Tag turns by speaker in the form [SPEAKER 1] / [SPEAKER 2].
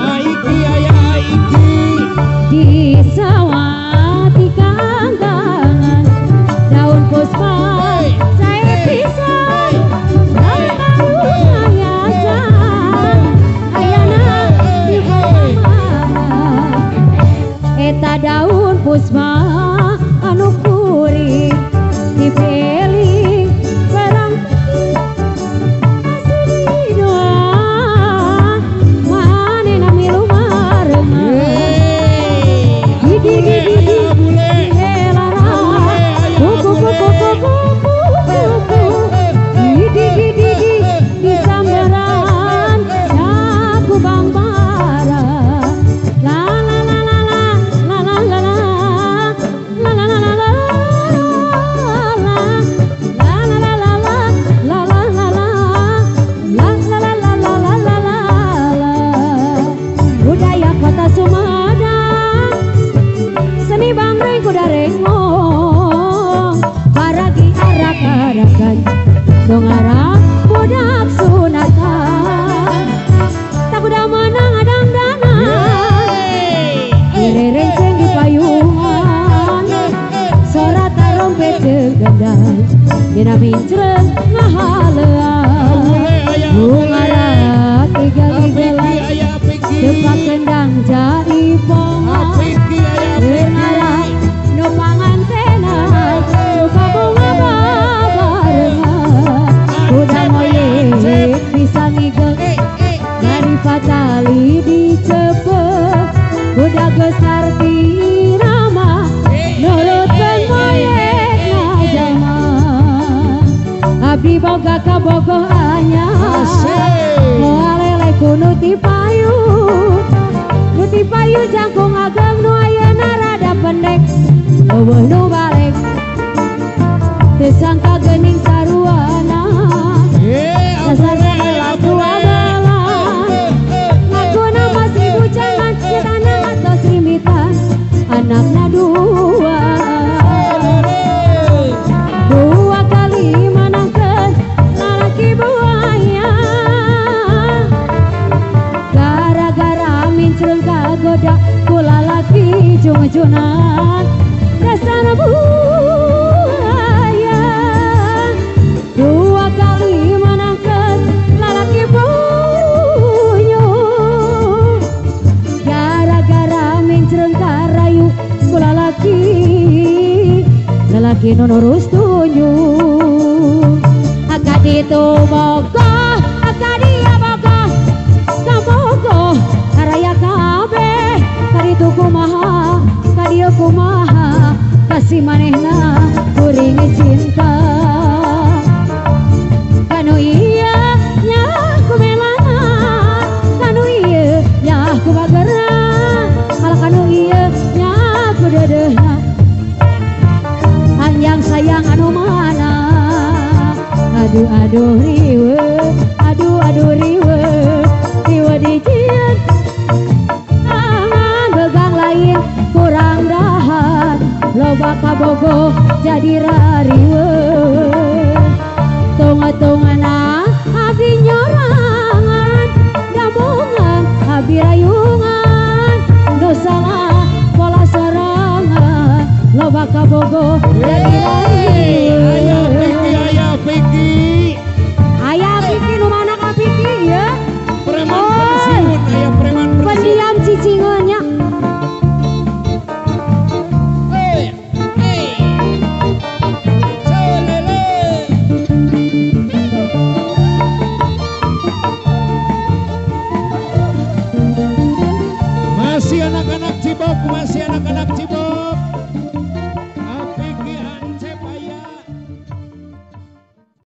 [SPEAKER 1] Aiki aya aiki
[SPEAKER 2] di sawah di kanggangan daun puspa saya pisan ayana di eta daun puspa anu kuring dipeling barang asih doa manehna milu marengan gigi gigi helara kuku kuku kuku kuku gigi gigi di sambaran aku bang bara la la la la la la la la la la la la la budaya kota Sumedang seni bangreng kuda rengong paragi arak-arakan dongarak budak sunatan tak kuda menang adang dana direrenceng di payungan sorat tarompet jeung gendang dina mincreng ngahalean bungarak igal-igalan depak kendang jaipongan ngarak nu pangantenan suka bunga babarengan kuda moyek bisa ngigel dari fatali dicepet kuda geus ngarti irama nurutkeun moyek ngajama abdi boga kabogoh anyar moal lele ku nu ti payu nu ti payu jangkung ageng nu ayeuna rada pendek eueuh nu balek teu sangka geuning saruana dasar tua belah ngakuna masih bujangan nyetana atos rimbitan anakna dua dua kali menangkeun lalaki buaya gara-gara mincreng kagoda ku lalaki jungjunan dasar buaya dua kali menangkeun lalaki bunyu gara-gara mincreng karayu ku lalaki lalaki nu nurus tunyu akad itu bogoh akad dia bogoh kabogoh karaya kabeh kaditu kumaha kadieu kumaha kasih manehna kuring cinta kanu iya nya ku melana kanu iya nya ku bagera malah kanu iya nya ku dedehna anyang sayang anu mana aduh aduh riweuh aduh aduh riweuh riweuh dijieun tangan begang lain kurang dahan loba kabogoh jadi